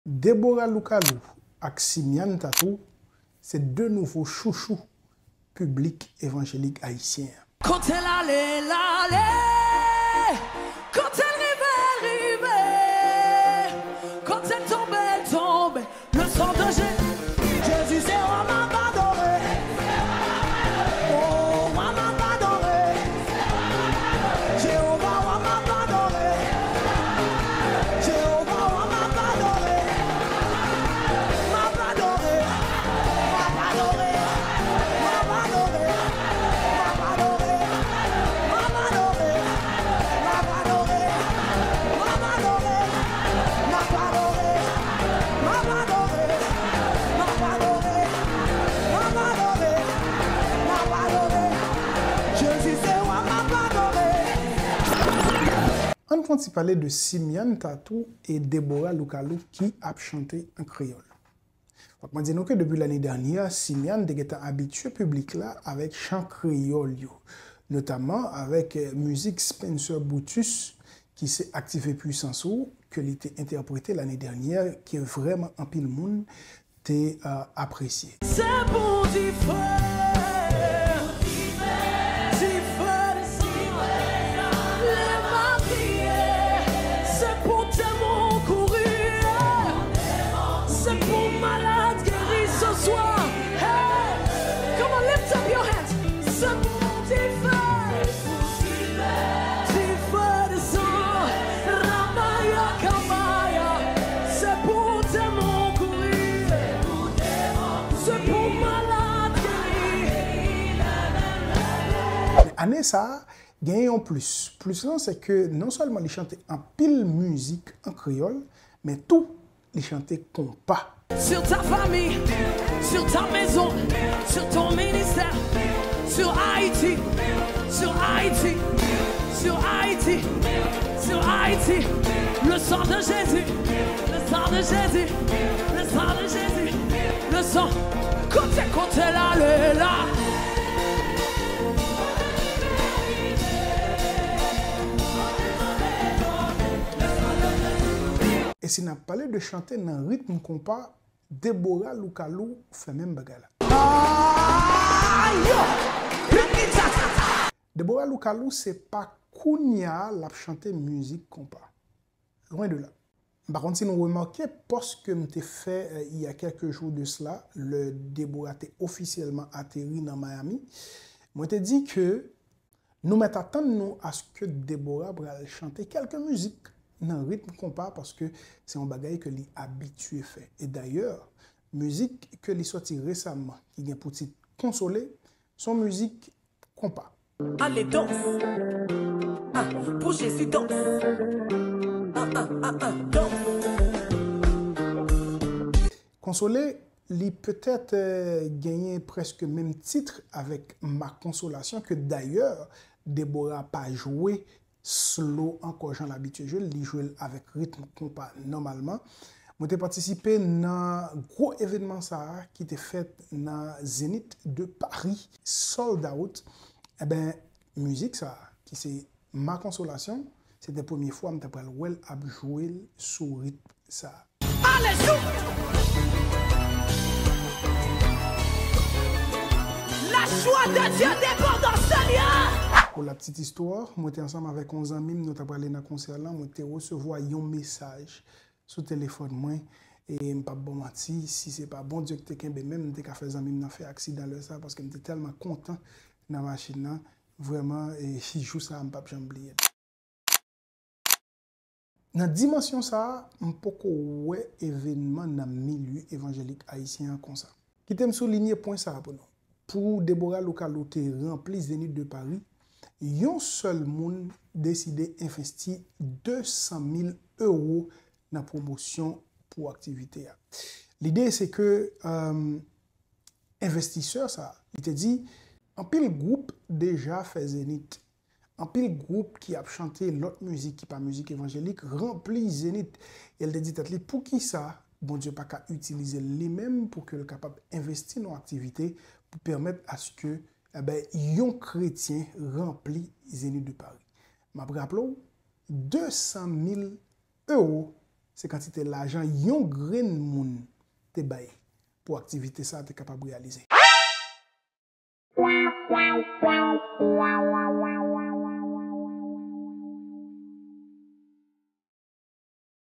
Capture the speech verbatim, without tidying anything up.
Deborah Loukalou ak Simiane Tatou se de nouvo chouchou piblik evanjelik ayisyen an. Kote l ale, l ale. Kote l rive, l rive. Kote l tonbe, l tonbe. Le sang de Jésus. Jezi se wa m ap adore. Oh, wa m ap adore. Jewova, wa m ap adore. Jewova, wa m ap adore. M ap adore. M ap adore. M ap adore. M ap adore. M ap adore. M ap adore. M ap adore. M ap adore. M ap adore. M ap adore. M ap adore. M ap adore. Jezi se wa m ap adore. Ann fè yon ti pale de Simiane Tatou e Deborah Loukalou ki ap chante an kreyòl. Fòk mwen di nou ke depi lane dènyè, Simiane te gentan abitye piblik la avèk chan kreyòl yo, notaman avèk, eh, mizik Spencer Brutus ki se Aktive Pwisans Ou ke li te entèprete lane dènyè, ke vrèman anpil moun te, eh, apresye. Se pou dife, dife desann, lè m ap kriye, se pou demon kouri. Se pou malad geri ce soir. Hey! Come on, lift up your hands. Se pou dife. Dife desann. Ramaya kamaya. Se pou demon kouri. Se pou malad geri. Ane sa a, gen yon plis. Plis lan, se ke non sèlman li chante anpil mizik an kreyòl, men tou, li chante konpa. Sur ta famille, sur ta maison, sur ton ministère, sur Haïti, sur Haïti, sur Haïti, sur Haïti. Le sang de Jésus, le sang de Jésus, le sang de Jésus, le sang. Kote, kote l ale la. E si n ap pale de chante nan ritm konpa, Deborah Loukalou fè menm bagay la. Deborah Loukalou se pa kounye a l ap chante mizik konpa. Lwen de la. M pa konn si nou remake pòs ke m te fè, eh, il y a quelques jours de cela, lè Deborah te ofisyèlman ateri nan Miami. Mwen te di ke nou mèt atann nou aske Deborah pral chante kèlke mizik nan ritm konpa, paske se yon bagay ke li abitye fè. E dayè, mizik ke li sòti resaman, ki gen pou tit Konsole, se yon mizik konpa. Ale dans. Ah, pou Jezi dans. Ah, ah, ah, ah, dans. Konsole, li petèt, eh, genyen prèske menm tit avèk Ma Consolation, ke dayè Deborah pa jwe slow ankò jan l abitye jwe l, li jwe l avèk ritm konpa nòmalman. Mwen te patisipe nan gwo evènman sa a ki te fèt nan Zénith de Paris, sold out. Eben, mizik sa a, ki se Ma Consolation, se te premye fwa m ta pral wè l ap jwe l sou ritm sa a. Alelouya! La joie de Dieu déborde dans ce lieu. Pou la petite histoire, mwen te ansanm avèk yon zanmi m, nou ta prale nan konsè lan, mwen te resevwa yon mesaj sou telefòn mwen, e m p ap ba w manti, si se pa Bondye ki te kenbe men m, m te ka fè zanmi m nan fè aksidan lè sa a, paske m te tèlman kontan nan machin nan, vrèman, e jou sa a, m p ap janm bliye l. Nan dimansyon sa a, m poko wè evènman nan milye evanjelik ayisyen an konsa. Kite m soulinye pwen sa a pou nou. Pou Deborah Loukalou te ranpli Zénith de Paris, yon sèl moun deside envesti de san mil ewo nan pwomosyon pou aktivite a. Lide se ke, euh, envestisè sa a, li te di, anpil gwoup deja fè Zénith. Anpil gwoup ki ap chante lòt mizik ki pa mizik evanjelik ranpli Zénith. E l te di tèt li, poukisa Bondye pa ka itilize l li menm pou ke l kapab envesti nan yon aktivite pou pèmèt aske, eben, yon kretyen ranpli Zénith de Paris? M ap raple w, de san mil ewo se kantite lajan yon grenn moun te bay pou aktivite sa a te kapab reyalize.